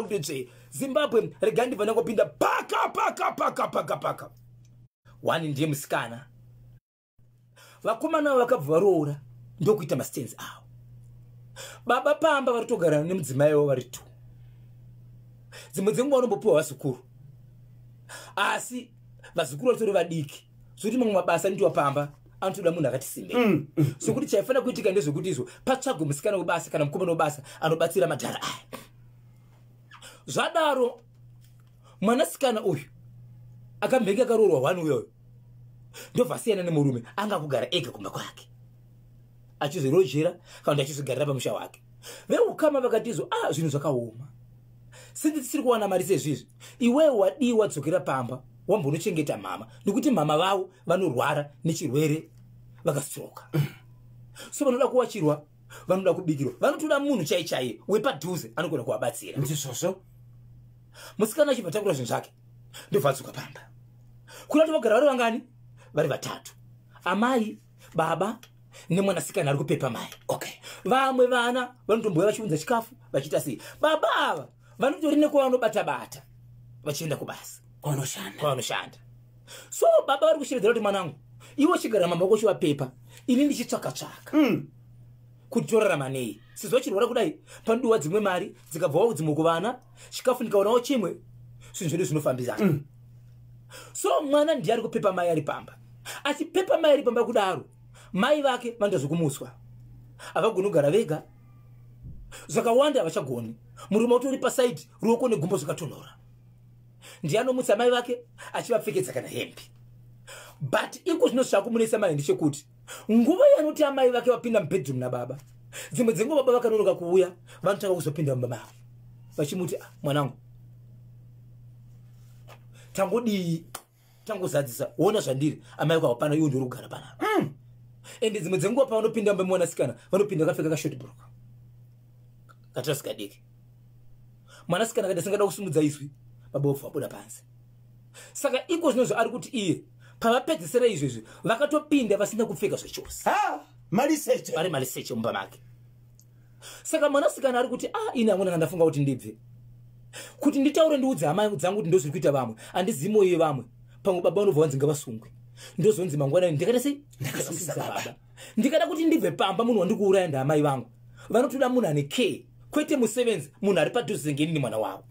Kuti tsve Zimbabwe, regai ndibva ndangopinda paka paka paka paka paka. One ndiye musikana. Vakomana vakabva varoora ndokuita mastands avo. Baba pamba vari togara nemudzimai wavo vari two. Dzimwe dzenguva vanombopiwa vazukuru, asi vazukuru vatori vadiki, zvokuti mamwe mabasa anoitiwa pamba anotoda munhu akati simbe. Sokuti chaifanira kuitika ndezvekuti izvo patsvagwe musikana webasa kana mukomana webasa anobatsira madhara aya. Zvadaro, mwanasikana uyu akambenge akaroorwa one uyoyo ndobva asiyana nemurume, anga kugara ega kumba kwake achizvirojera kana kuti achizogarira pamusha wake. Veukama vakati izvo, "Ah, zvinhu zvakaoma, sinzi tisiri kuwana mari sezvizvi. Iwewe wadii wadzokera pamba wambonochengeta mama, nekuti mama vavo vanorwara nechirwere, vakastroka, so vanoda kuwachirwa, vanoda kubikirwa, vanotoda munhu chai chaiye wepadhuze anogona kuvabatsira." Ndizvozvo. Musikana achibva takura zvinhu zvake ndobva adzoka pamba. Kuna kuti vagara vari vangani? Vari vatatu: amai, baba nemwanasikana ari kupepa mai. Vamwe vana vanotombouya vachiunza chikafu, vachiita sei. Baba ava vanotori nekwavanobata bata vachienda kubasa. Kwanoshanda. Kwavanoshanda. So baba vari kushevedzera kuti, "Mwanangu, iwe uchigara mama wako uchivapepa, ini ndichitsvaka tsvaka kuti torarama nei, sezvo vachirwara kudai. Panodiwa dzimwe mari dzikabvawo dzimwe kuvana, chikafu ndikaonawo chimwe, zvinhu zvedu zvinofambisana." So mwana ndiye ari kupepa mai ari pamba. Achipepa mai ari pamba kudaro, mai vake vanoita zvekumutswa, havagoni kugara vega, zvakawanda havachagoni. Murume utori pasaidi, ruoko negumbo zvakatonhora. Ndiye anomutsa mai vake achivapfekedza kana hembe. But iko zvino zvakumunetsa mai ndechekuti nguva yanoti amai vake vapinda mubedroom nababa, dzimwe dzenguva baba vakanonoka kuuya, vanotanga kuzopinda mumba mavo vachimuti, "Ah, mwanangu, tangodii, tangozadzisa, ona zvandiri, amai vako hapana, iwo ndiri kugara panapa." Ende dzimwe dzenguva pavanopinda mumba mwanasikana, vanopinda vakapfeka kashort bro, katirasi kadiki. Mwanasikana kaita singada kusimudza izwi, baba vobva vabuda panze. Saka iko zvinozvo ari kuti iye pavapedzisira izvezvi vakatopinda vasina kupfeka zvechose. Ha, maliseche. Vari maliseche mumba make. Saka mwanasikana ari kuti, "Ah, ini hamuna kandafunga kuti ndibve, kuti nditaure, ndiudze hama dzangu kuti ndozviri kuita vamwe. Handizivi mwoyo yevamwe. Pamwe baba vanobva vanzi ngavasungwe, ndozonzi mangwanani ndikaita sei?" Ndakasungisa baba. "Ndikada kuti ndibve pamba, munhu wandiri kuuraya ndaamai vangu. Vanotoda munhu ane care, kwete musevenzi, munhu ari padhuze ngenini mwana wavo."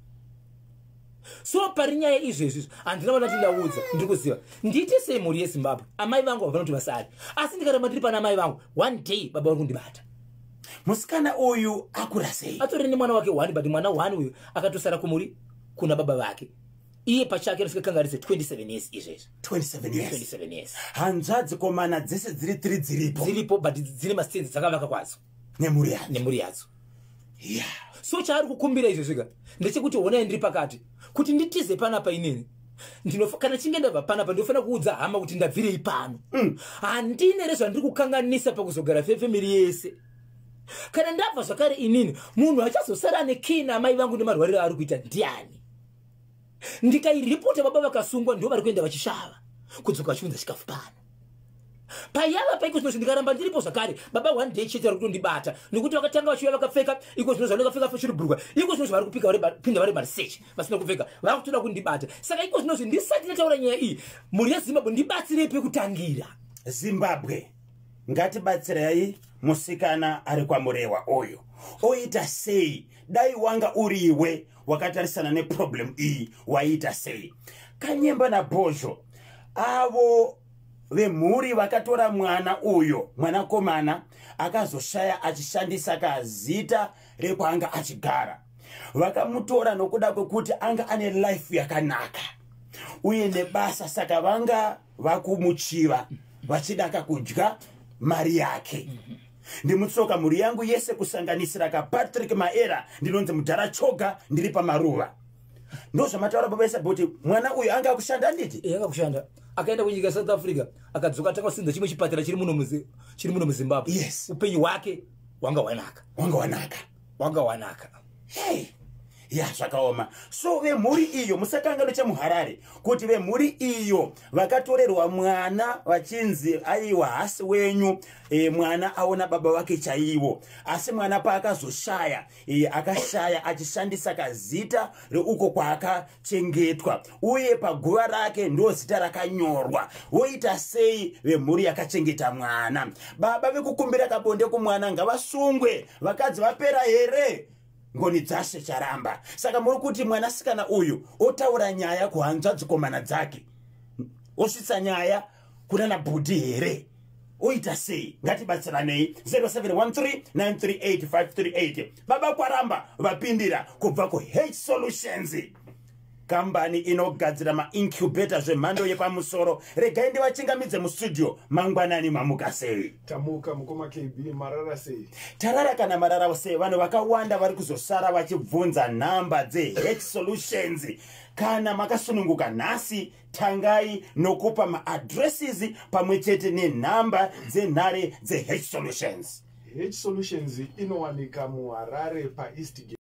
So pari nyaya izvezvi, handina vana tindaudza. Ndiri kuziva ndiite sei, mhuri yeZimbabwe? Amai vangu havana kuti vasari, asi ndikaramba ndiri pana amai vangu, one day baba vari kundibata. Musikana uyu akura sei? Atori nemwana wake one, but mwana one uyu akatosara kumuri kuna baba vake. Iye pachake anosvika 27 years izvezvi. 27 years. 27 years. Hanzvadzi komana dzese dziri tiri dziripo? Dziripo, but dzine mastands dzakavaka kwadzo. Nemhuri yadzo. Nemhuri yadzo. So chaari kukumbira izvezvika ndechekuti, honai, ndiri pakati kuti nditize panapa inini. Kana chinge ndabva panapa, ndinofanira kuudza hama kuti ndabvirei pano. Handine rezvandiri kukanganisa pakuzogara fefemiri yese. Kana ndabva zvakare inini, munhu achazosara ane kii naamai vangu nemarwariro aari kuita ndiani? Ndikairipota, baba vakasungwa, ndo vari kuenda vachishava kudzoka vachiunza chikafu pano. Payava paiko zvinozvi, ndikaramba ndiripo zvakare, baba one day chete vari kutondibata, nekuti vakatanga vachiuya vakapfeka. Iko zvino zvanenge vakapfeka shurubhurukwa, iko zvino zvavari kupika pinda vari maresearch vasina kupfeka, vari kutoda kundibata. Saka iko zvinozvi ndisati ndataura nyaya iyi, mhuri yeZimbabwe, ndibatsirei pekutangira. Zimbabwe, ngatibatsirei musikana ari kwaMurewa uyu. Oita sei? Dai wanga uriwe wakatarisana neproblem iyi, waiita sei? Kanyemba naBhozho, avo vemhuri vakatora mwana uyo, mwanakomana akazoshaya achishandisa kazita rekwaanga achigara, vakamutora nokuda kwekuti anga ane life yakanaka uye nebasa. Saka vanga vakumuchiva vachidaka kudya mari yake. Ndimutsoka mhuri yangu yese, kusanganisira kaPatrick Maera. Ndinonzi Mudhara Choga, ndiri pamaruva. Ndo zvamataura, baba Isa, kuti mwana uyu anga akushanda, handiti? Anga akushanda. Akaenda kunyika yeSouth Africa, akadzoka, atanga kusimudza chimwe chipatara chiri muno muZimbabwe. Upenyu hwake hwanga hwanaka. Wanga wanaka. Hwanga hwanaka. Hey. Ya, zvakaoma. So vemhuri iyo, musakangano chemuHarare kuti vemhuri iyo vakatorerwa mwana vachinzi aiwa, hasi wenyu, mwana aona baba vake chaivo. Asi mwana paakazoshaya, akashaya achishandisa kazita reuko kwaakachengetwa, uye paguva rake ndo zita rakanyorwa. Voita sei vemhuri yakachengeta mwana? Baba vekukumbira kabonde kumwana ngavasungwe. Vakadzi vapera here? Ngoni dzashe charamba. Saka muri kuti mwanasikana uyu otaura nyaya kuhanzvadzikomana dzake, osvitsa nyaya kuna nabhudhi here? Oita sei? Ngatibatsiranei. 0713938538. Baba Kwaramba vapindira kubva kuH Solutions, kambani inogadzira maincubator zvemhando yepamusoro. Regai ndivachingamidze mustudio. Mangwanani, mamuka sei? Tamuka, mukoma KB. Marara sei? Tarara kana marara sei? Vanhu vakawanda vari kuzosara vachibvunza nhamba dzeH Solutions. Kana makasununguka nhasi, tangai nokupa maaddresses pamwe chete nenhamba dzenhare dzeH Solutions. H Solutions inowanika muHarare paEastgate.